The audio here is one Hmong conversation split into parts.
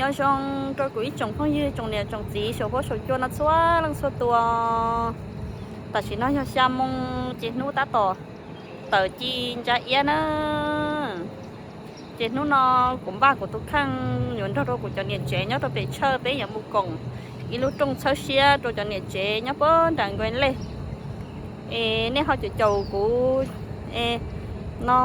Nyob zoo rau kuv ib tsoom phooj ywg, tsoom niam tsoom txiv, saum huab saum cua no txhua leej txhua tus. Tam sim no yog xya moo ces hnub tab tom tawm ci ntsa iab na. Ces hnub no kuv npaj kuv tus kheej yuav nrog rau kuv cov niam tsev nyob rau pem Tshawj, peb yuav mus koom ib lub rooj txhawb siab rau cov niam tsev nyob puag nram Nkaus Lej. Es nej ho caum caum kuv no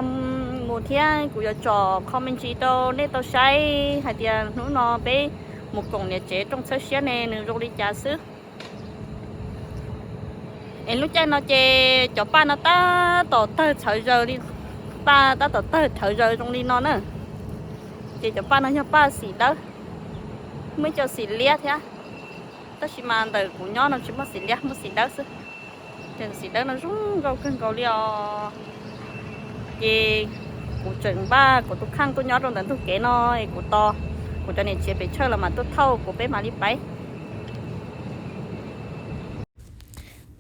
mus thiab, kuv yuav tsom qho me ntsis rau nej tau saib hais tias hnub no peb mus koom niam tsev rooj txhawb siab ne nws zoo li cas xwb. Es lub caij no ces cov paj no tab tom tawg txhawv zaws li, paj tab tom tawg txhawv zaws zoo li no na. Ces cov paj no yog paj xim dawb, muaj ib co xim liab thiab, tab sis mas ntawm kuv nyob no tsis muaj xim liab, muaj xim dawb xwb. Ces xim dawb no zoo nkauj kawg nkaus li os. Ces kuv tseem npaj kuv tus kheej tuaj nyob rau ntawm ntug kev no es kuv tos kuv cov niam tsev pem Tshawj los mam tuaj thauj kuv, peb mam li pais.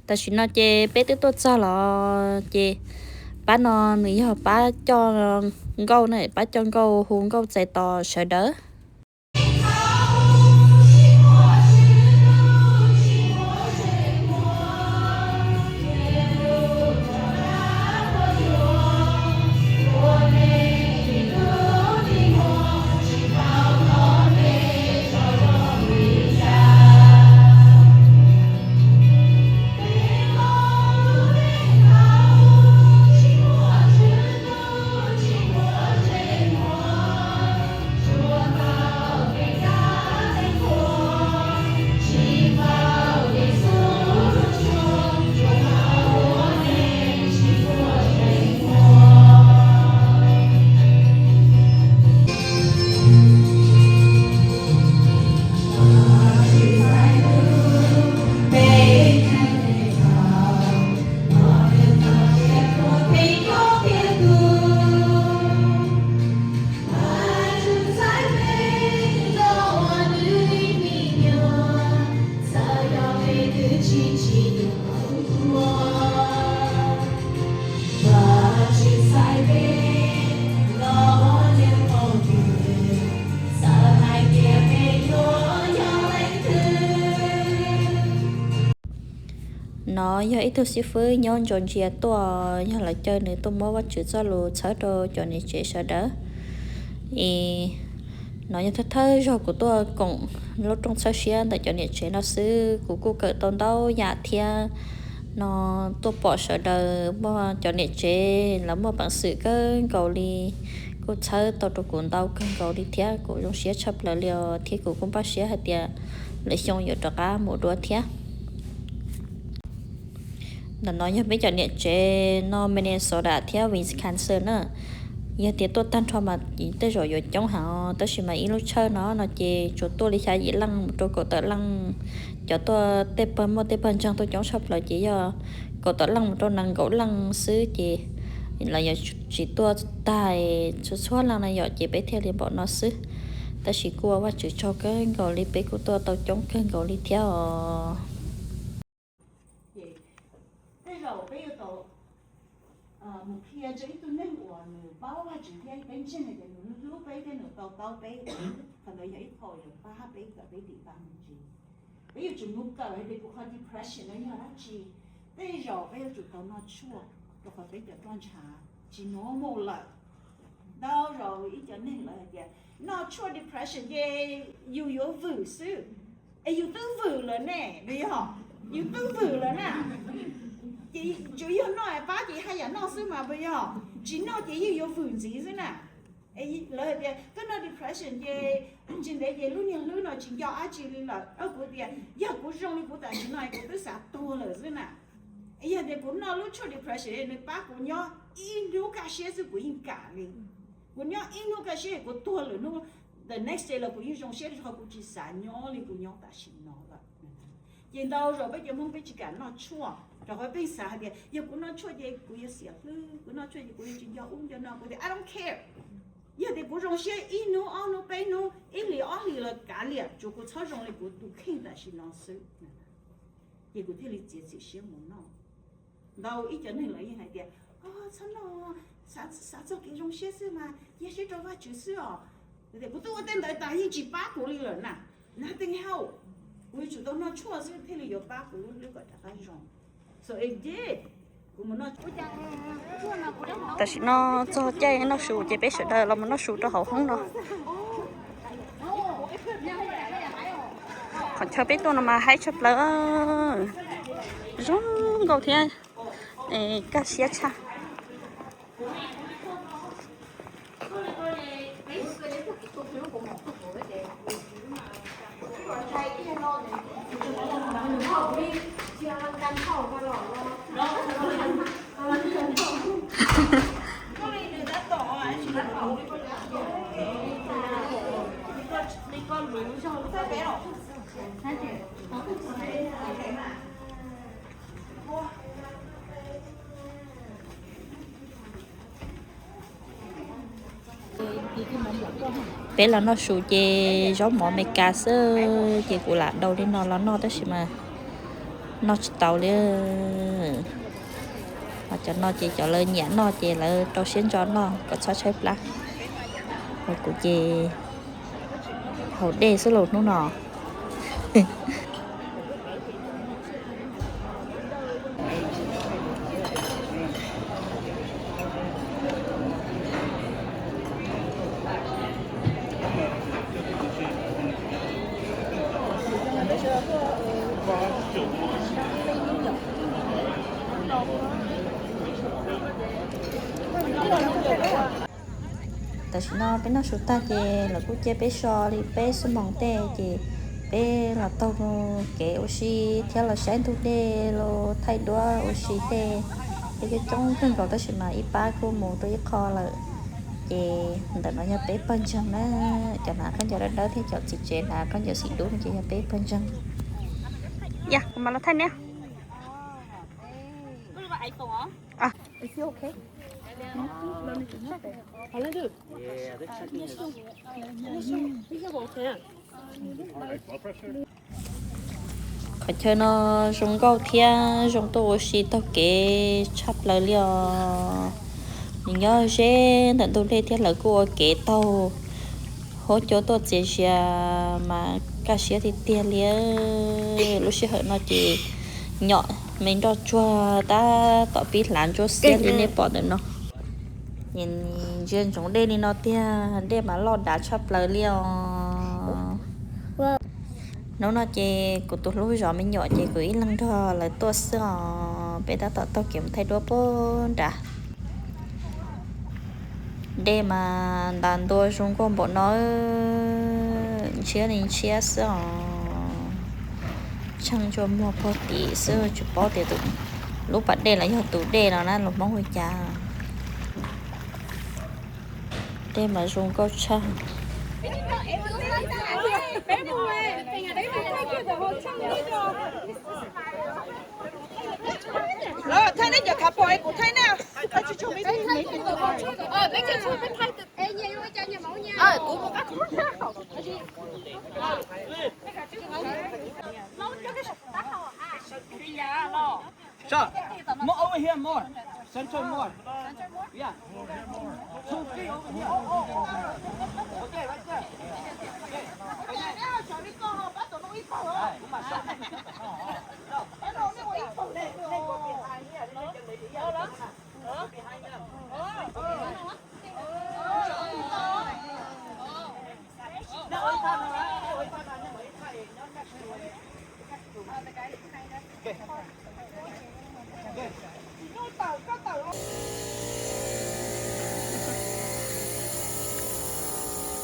Tam sim no ces peb twb tuaj txog los ces pab no nws yog pab coj nkauj na, pab coj nkauj, hu nkauj txais tos sawv daws. No yog ib tug xib fwb nyob Georgia tuaj, yog lawv caw nws tuaj muab Vajtswv txoj lus txhawb rau cov niam tsev sawv daws. Es no yog thawj thawj zaug kuv tuaj koom lub rooj txhawb siab ntawm cov niam tsev no xwb, kuv kuj kawm tau ntau yam thiab. No tuaj pom sawv daws muaj cov niam tsev lawv muaj peev xwm kawg nkaus li, kuj txhawb tau rau kuv ntau kawg nkaus li thiab, kuv zoo siab tshaj plaws li os, thiab kuv kuj npaj siab hais tias lwm xyoo yuav rov qab mus dua thiab. Ntawm no yog peb cov niam tsev no Minnesota thiab Wisconsin na. Yog tias tuaj tag nrho mas tej zaum yuav coob heev, tab sis mas ib lub tshawj no no ces tsuas tuaj li xya yim leej mus rau kaum tawm leej. Cov tuaj tej pawg muaj tej pawg ntseeg tuaj coob tshaj plaws ces yog kaum tawm leej mus rau nees nkaum leej xwb ces lawv yuav tsis tuaj tag txhua txhua leej na yom, ces peb thiaj li npaum no xwb. Tab sis kuj ua Vajtswv tsaug kawg nkaus li, peb kuj tuaj tau coob kawg nkaus li thiab os. Tej zaum peb yuav tau mus qhia rau ib tug neeg uas nws paub Vajtswv thiab peb ntseeg hais tias nws hlub peb thiab nws to taub peb, qhov ntawd yog ib qho uas yuav pab peb kom peb dim tau me ntsis. Peb yuav tsum mus kawm hais tias kuv qhov depression no yog dab tsi. Tej zaum peb yuav tsum tau noj tshuaj, rau qhov peb cov toj ntshav tsis normal lawm. Ntau zaus ib co neeg lawv hais tias noj tshuaj depression ces yus yuav vwm xwb. Es yus twb vwm lawm ne, puas yog? Yus twb vwm lawm na. Ces tsuas yog noj es pab ces haj yam noj xwb mas, puas yog? Tsis noj ces yeej yuav vwm ntxiv xwb na. Lawv hais tias koj noj depression ces tsis ntev ces lub niag hlwb no tsis nco dab tsi li lawm. Kuv tias yog kuv zoo li kuv tam sim no es kuv twb xav tuag lawm xwb na. Yog tias kuv noj lub tshuaj depression nws pab kuv nyob ib hnub kaj siab xwb kuv yeej kam li. Kuv nyob ib hnub kaj siab kuv tuag lwm hnub, the next day los kuv yeej zoo siab rau qhov kuv tsis xav nyob li kuv nyob tam sim no lawm. Ces ntau zaus peb cov Hmoob peb tsis kam noj tshuaj, rau qhov peb xav hais tias yog kuv noj tshuaj ces kuv yuav xiam hlwb, kuv noj tshuaj ces kuv yuav tsis nco ub nco no, kuv tias I don't care. Yog tias kuv zoo siab ib hnub ob hnub peb hnub ib hlis ob hlis los kav liam, tsuav kuv txhob zoo li kuv tus kheej tam sim no xwb. Ces kuv thiaj li txiav txim siab mus noj. Ntau ib co neeg lawv yeej hais tias txhob noj, xav txog kev zoo siab xwb mas cia siab rau Vajtswv xwb os. Kuv twb ua tej ntawd tas yeej tsis pab kuv li lawm na. Nothing help. Kuv yuav tsum tau noj tshuaj xwb thiaj li yuav pab kuv lub hlwb kom rov qab zoo. Tam sim no txog caij noj su ces peb sawv daws los mus noj su rau hauv hoob no. Qhov chaw peb tuaj no mas haib tshaj plaws, zoo nkauj thiab kaj siab tshaj. Peb los noj su ces zaub mov Amelikas xwb ces kuv lam daus li no los noj tab sis mas noj tsis tau li. Ho cov no ces cov lawv nyiam noj ces lawv rau siab ntso noj kom txhob tshaib plab. Ho kuv ces haus dej xwb lauj hnub no. Tam sim no peb noj su tag ces lawv kuj cia peb so li peb xuab moos tej ces peb los taug kev ua si thiab los saib ntug dej los thaij duab ua si tej. Peb coob coob kawg nkaus tab sis mas ib pab kuj mus rau ib qho lawm. Ces ntawm no yog peb pawg ntseeg na, cov hnav khaub ncaws dawb dawb thiab cov txiv tsev hnav khaub ncaws xim dub no ces yog peb pawg ntseeg. Yog kuv mam los thaij nej. Qhov chaw no zoo nkauj thiab zoo tuaj ua si taug kev tshaj plaws li os. Nws nyob ze ntawm ntug dej thiab lawv kuj ua kev taug huab cua tuaj txias zias mas kaj siab tiag tiag li. Lub sij hawm no ces nyom me nroj tsuag tab tom pib hlav ntsuab xiab li nej pom ntawm no. Ntsia ntsoov dej li no tiag, dej mas loj dav tshaj plaws li os. Hnub no ces kuv tus hlub zov me nyuam ces kuv ib leeg nrog lawv tuaj xwb os. Peb tab tom taug kev mus thaij duab puag nrad. Dej mas ntas ntua zoo nkauj npaum no, ntshiab li ntshiab xwb os. Tsheej ntsuas muag puag tim xwb tsis paub tias lub pas dej los yog tus dej no na los Hmoob ua cas. Dej mas zoo nkauj tshaj. Sir, more over here, more. Center more. Yeah. Two feet over here. Okay, right there. Okay.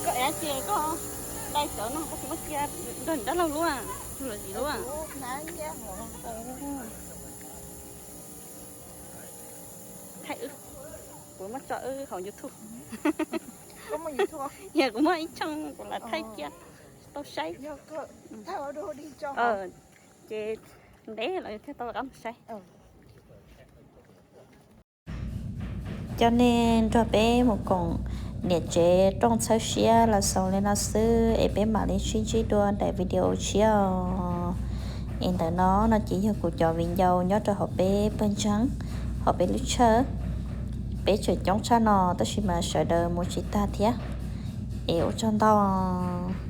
Koj ev cia koj dai cov no koj tsis muab cia nrog dab laug lub, los zis lub. Thaij wb, kuv muab tso wb hauv YouTube. Yog kuv muaj ib tshooj kuv lam thaij cia tau saib. Ces ntev los thiaj tau rov qab mus saib. Coj nej nrog peb mus koom niam tsev rooj txhawb siab los xaus li no xwb es peb mam li sib ntsib dua daim video tshiab os. Es ntawm no no ces yog kuv cov viv ncaus nyob rau hauv peb pawg ntseeg, hauv peb lub tshawj. Peb tseem coob tshaj no tab sis mas sawv daws mus tsis tag thiab. Es ua tsaug ntau.